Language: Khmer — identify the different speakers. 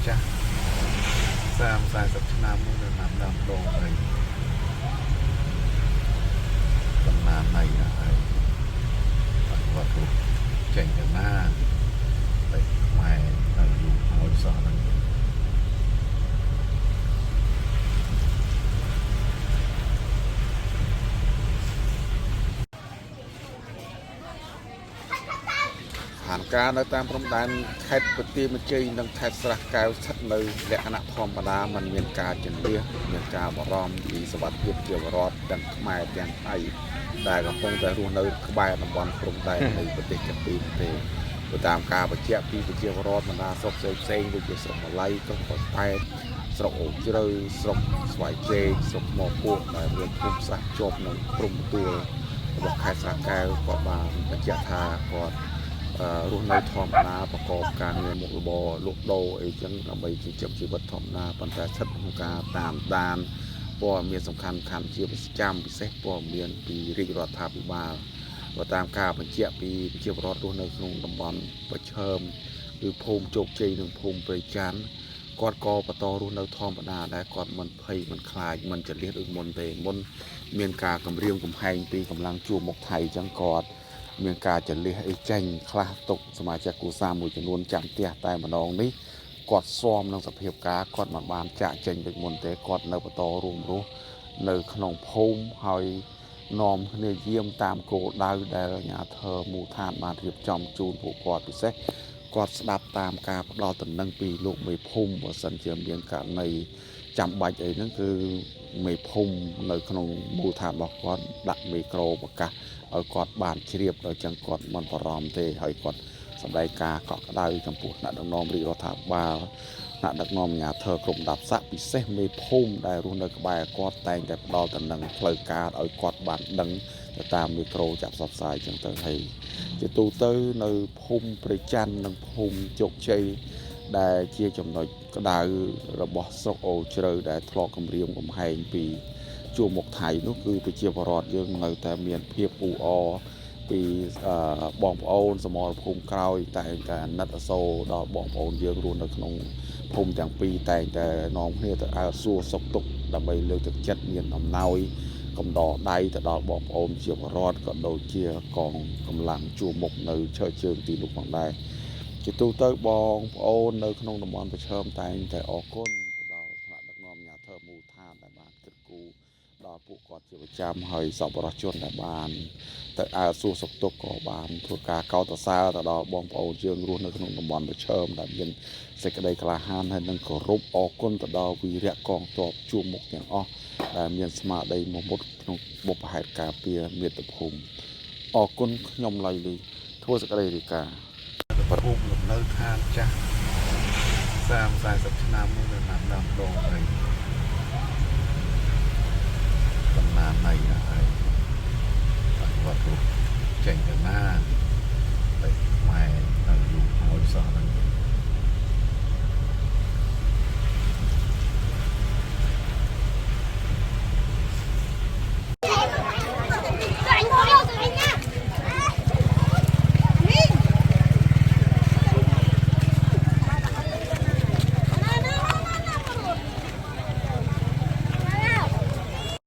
Speaker 1: ចាស់30 40ឆ្នាំនោះនៅណាំដើមដងហើយបណ្ណាណៃណាហើយបាត់គាត់រស់ចេញទៅណាតែខ្មែរនៅយូរហើយសោះហ្នឹង ស្ថានភាពនៅតាមព្រំដែនខេត្តបន្ទាយមានជ័យនិងខេត្តស្រះកែវស្ថិតនៅលក្ខណៈធម្មតាមិនមានការជន្លៀសមានការបារម្ភពីសុវត្ថិភាពប្រជាពលរដ្ឋទាំងខ្មែរទាំងថៃដែលកំពុងតែរស់នៅក្បែរតំបន់ព្រំដែននៃប្រទេសទាំងពីរនោះទេទៅតាមការបញ្ជាក់ពីប្រជាពលរដ្ឋបណ្ដាស្រុកផ្សេងៗដូចជាស្រុកម៉ាឡៃក្រុងប៉ោយប៉ែតស្រុកអូជ្រៅស្រុកស្វាយជែកស្រុកថ្មពួកដែលមានភូមិសាស្ត្រជាប់នឹងព្រំប្រទល់របស់ខេត្តស្រះកែវគាត់បានបញ្ជាក់ថាគាត់ រស់នៅធម្មតាប្រកបការងារមុខរបរលក់ដូរអីចឹងដើម្បីចិញ្ចឹមជីវិតធម្មតាប៉ុន្តែស្ថិតក្នុងការតាមដានព័ត៌មានសំខាន់ៗជាប្រចាំពិសេសព័ត៌មានពីរាជរដ្ឋាភិបាលបើតាមការបញ្ជាក់ពីប្រជាពលរដ្ឋរស់នៅក្នុងតំបន់ប្រឈមគឺភូមិជោគជ័យនិងភូមិព្រៃច័ន្ទគាត់ក៏បន្តរស់នៅធម្មតាដែរគាត់មិនភ័យមិនខ្លាចមិនចលៀសដូចមុនទេមុនមានការគម្រាមកំហែងពីកម្លាំងជួរមុខថៃចឹងគាត់ មានការចលះអីចេញខ្លះទុកសមាជិកគ្រួសារមួយចំនួនចាំផ្ទះតែម្ដងនេះគាត់ស៊ាំនឹងសភាពការគាត់មិនបានចាក់ចេញដូចមុនទេគាត់នៅបន្តរួមរស់នៅក្នុងភូមិហើយនាំគ្នាយាមតាមគោលដៅដែលអាជ្ញាធរមូលដ្ឋានបានរៀបចំជូនពួកគាត់ពិសេសគាត់ស្ដាប់តាមការផ្ដល់ដំណឹងពីលោកមេភូមិបើសិនជាមានករណីចាំបាច់អីហ្នឹងគឺមេភូមិនៅក្នុងមូលដ្ឋានរបស់គាត់ដាក់មីក្រូប្រកាស ឲ្យគាត់បានជ្រាបដល់ចឹងគាត់មិនបារម្ភទេហើយគាត់សម្ដែងការកក់ក្ដៅចំពោះថ្នាក់ដឹកនាំរាជរដ្ឋាភិបាលថ្នាក់ដឹកនាំអាជ្ញាធរគ្រប់លំដាប់ស័ក្តិពិសេសមេភូមិដែលរស់នៅក្បែរគាត់តែងតែផ្ដល់តំណែងផ្លូវការឲ្យគាត់បានដឹងទៅតាមមីក្រូចាប់ផ្សព្វផ្សាយចឹងទៅហើយជាទូទៅនៅភូមិព្រៃច័ន្ទនិងភូមិជោគជ័យដែលជាចំណុចក្ដៅរបស់ស្រុកអូជ្រៅដែលធ្លាប់គម្រាមកំហែងពី ជួរមុខថៃនោះគឺប្រជាពលរដ្ឋយើងនៅតែមានភាពអ៊ូអរពីបងប្អូនសមរភូមិក្រោយតែងតែអាណិតអាសូរដល់បងប្អូនយើងរស់នៅក្នុងភូមិទាំងពីរតែងតែនាំគ្នាទៅអើសួរសុខទុក្ខដើម្បីលើកទឹកចិត្តមានអំណោយកំដរដៃទៅដល់បងប្អូនជាពលរដ្ឋក៏ដូចជាកងកម្លាំងជួរមុខនៅឈើជើងទីនោះផងដែរជាទូទៅបងប្អូននៅក្នុងតំបន់ប្រឈមតែងតែអរគុណទៅដល់ថ្នាក់ដឹកនាំអាជ្ញាធរមូលដ្ឋានដែលបានគិតគូរ ដល់ពួកគាត់ជាប្រចាំហើយសប្បុរសជនដែលបានទៅអើសួរសុខទុក្ខក៏បានធ្វើការកោតសរសើរទៅដល់បងប្អូនយើងរស់នៅក្នុងតំបន់ប្រឈមដែលមានសេចក្តីក្លាហានហើយនិងគោរពអរគុណទៅដល់វីរៈកងទ័ពជួរមុខទាំងអស់ដែលមានស្មារតីមោះមុតក្នុងបុព្វហេតុការពារមាតុភូមិអរគុណខ្ញុំឡៃលីធ្វើសេចក្តីរាយការណ៍ភូមិលំនៅឋានចាស់30 40ឆ្នាំនោះនៅណាំដើមដងហើយ បណ្ណាណៃណាហើយបាត់គាត់រស់ចេញទៅណាតែខ្មែរនៅយូរហើយសោះហ្នឹង។